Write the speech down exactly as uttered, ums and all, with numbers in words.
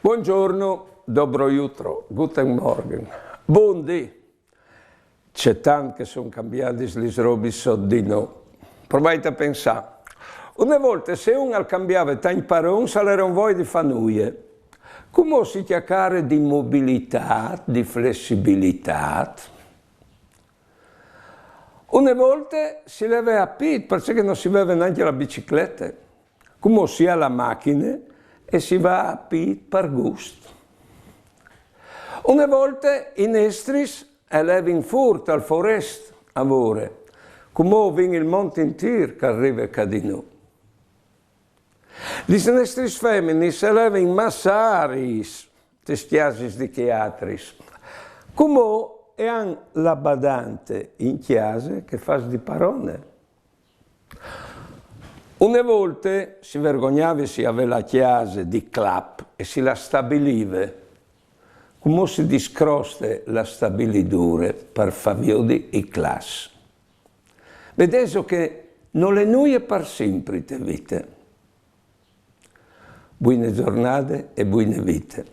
Buongiorno, dobro jutro, guten Morgen, bundì. C'è tant che son cambiadis lis robis sot di nô. Provait a pensâ. Une volte, se un al cambiave tancj parons, al jere un voi di fâ nuie. Cumò si cjacare di mobilitât, di flessibilitât. Une volte si leve a pît, parcè che no si veve nancje la biciclete. Cumò si à la machine e si va a pît par gust. Une volte i nestris a levin fûr tal forest a vore, cumò o vin il mont intîr che al rive ca di nô. Lis nestris feminis a levin masse ariis tes cjasis di chei altris, cumò e àn la badante in cjase che fâs di parone. Une volte si vergognave si avè la cjase di clap e si la stabilive, cumò si discroste la stabilidure par fâ viodi i claps. Vedêso che nol è nuie par simpri te vite. Buine zornade e buine vite.